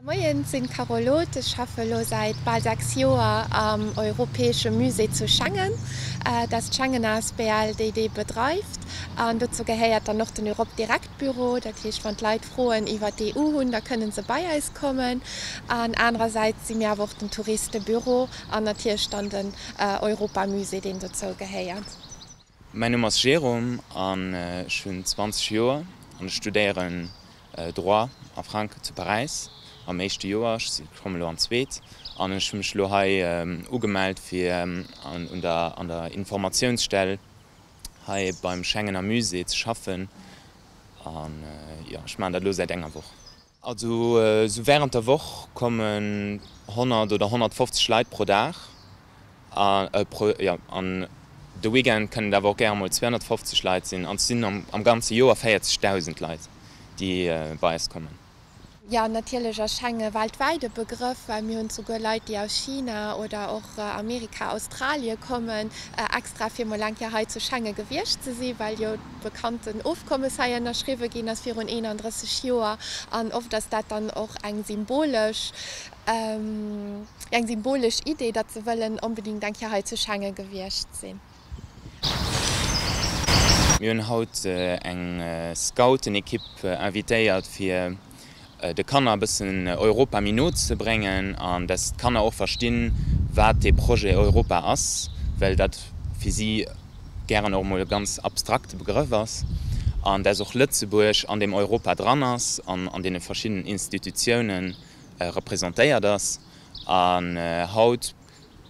Moien, ech sinn d'Carole Loth, ech schaffe elo säit bal 6 Joer am Europäesche Musée zu Schengen. Dat ass d'Schengen asbl, déi dee bedreift. An dozou gehéiert dann och den Europe Direct Büro. Dat heescht, wann d'Leit Froen iwwer d'EU hunn, da kënne se bei eis kommen. An anerersäits si mir awer och den Touristebüro an natierlech dann den Europamusée, deen dozou gehéiert. Mäin Numm ass Jérôme an ech hunn 20 Joer an ech studéieren Droit a Frank zu Paräis am éischte Joer. Ech kommen elo an d'zweet an ech hu mech elo hei ugemellt fir an der an der Informatiounsstell hei beim Schengener Musée ze schaffen an jo ech maachen dat elo säit enger Woch. Also esou wärend der Woch kommen 100 oder 150 Leit pro Dag an de Weekend kënnen et awer och gäre mol 250 Leit sinn. An et sinn am ganze Joer 40.000 Leit, déi bei eis kommen. Jo, natierlech ass Schengen weltwäit e Begrëff, well mir hunn souguer Leit, déi aus China oder och Amerika, Australie kommen, extra fir mol eng Kéier hei zu Schengen gewiescht ze sinn, well jo d'bekannten Ofkommes hei ënnerschriwwe ginn ass virun 31 Joer. An oft ass dat dann och eng symbolesch, eng symbolesch Idee, datt se wëllen onbedéngt eng Kéier hei zu Schengen gewiescht sinn. Mir hunn haut eng Scoutenekipp invitéiert fir de Kanner e bëssen Europa méi no ze bréngen an dass d'Kanner och verstinn, wat dee Projet Europa ass, well dat fir si gären och emol e ganz abstrakte Begrëff ass an dass och Lëtzebuerg an deem Europa dran ass an an deene verschiddenen Institutiounen representéiert ass. An haut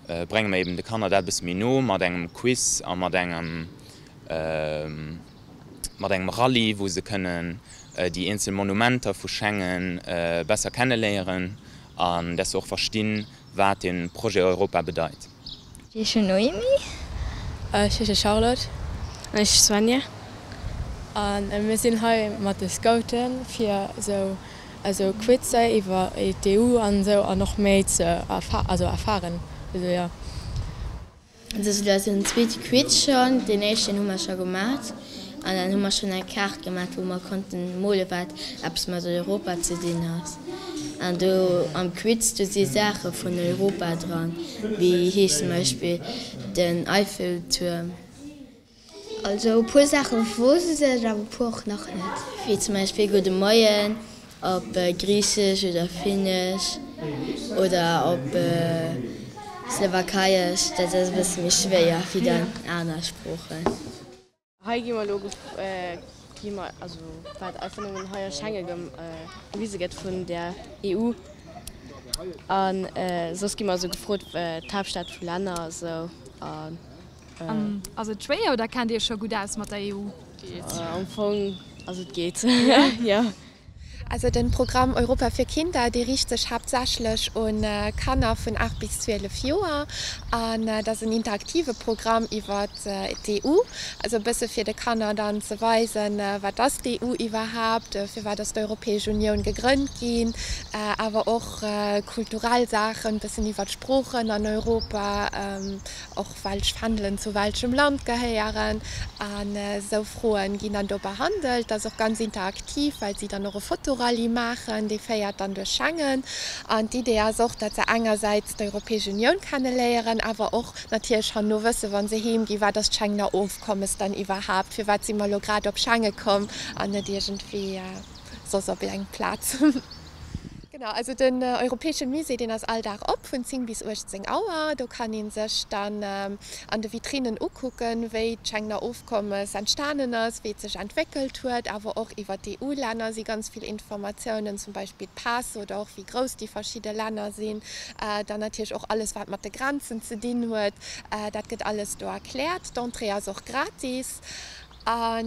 brénge mer eben de Kanner dat e bësse méi no mat engem Quiz a mat engem mat engem Rallye, wou se kënnen déi eenzel Monumenter vu Schengen besser kenneléieren an dass se och verstinn, wat de Projet Europa bedeit. Ech heeschen Noémie. Ech heesche Charlotte. An ech Svenja. A mir sinn hei mat de Scouten fir esou Also Quizzer iwwer d'EU an esou an och méi ze also erfahren, also jo. Dat ass elo eisen zweete Quiz schonn. Deen éischten hu mer scho gemat an dann hu mer schonn eng Kaart gemat, wou mer konnten mole wat eppes mat Europa ze dinn ass. An do am Quiz do si Saache vun Europa dran, wéi heescht zum Beispill den Eiffeltuerm. Also e puer Saache wousst ech, awer e puer och nach net. Wéi zum Beispill Gudde Moien op Griichesch oder Finnesch oder op Slowakeiesch, dat ass e bësse méi schwéier wéi dann aner Sproochen. Hei gi mer elo gi mer, also wat einfach nëmmen hei a Schengen gewise gëtt vun der EU. A soss gi mer esou gefrot d'Haaptstad vu Länner a sou. An ass et schwéier oder kennt dir iech scho gutt aus mat der EU? Geet am Fong, also et geet, jo. Also den Programm Europa für Kinder, dee riicht sech haaptsächlech un Kanner vun 8 bis 12 Joer an et ass en interaktive Programm iwwer d'EU, also e bësse fir de Kanner dann ze weisen, wat ass d'EU iwwerhaapt, firwat ass d'Europäesch Unioun gegrënnt ginn, awer och kulturell Saachen, e bëssen iwwer d'Sproochen an Europa. Och welch Fändelen zu welchem Land gehéieren an esou Froen ginn dann do behandelt. Dat ass och ganz interaktiv, well si dann och e Fotorallye maachen, dee féiert dann duerch Schengen. An d'Idee ass och, datt se engersäits d'Europäesch Unioun kenneléieren, awer och natierlech herno wëssen, wa se heem ginn, wat ass d'Schengener Ofkommes dann iwwerhaapt, firwat si mer elo grad op Schengen komm an net iergendwéi soss op eng Plaz. Genau, also den Europäesche Musée, deen ass all Dag op vun 10 bis 18 Auer. Do kann ee sech dann an de Vitrinnen ukucken, wéi d'Schengener Ofkommes entstanen ass, wéi et sech entwéckelt huet. Awer och iwwer d'EU-Länner si ganz vill Informatiounen, zum Beispill d'Päss oder och wéi grouss déi verschidde Länner sinn. Dann natierlech och alles, wat mat de Grenzen ze dinn huet, dat gëtt alles do erkläert. D'Entrée ass och gratis. A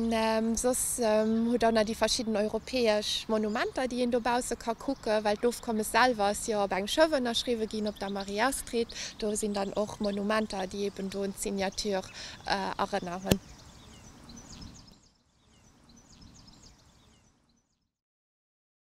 soss hutt der nach déi verschidden europäesch Monumenter, déi een dobausse ka kucken, well d'Ofkommes selwer ass jo op engem Schëff ënnerschriwwe ginn, op der Marie-Astrid. Do sinn dann och Monumenter, déi eben do un d'Signature erënneren.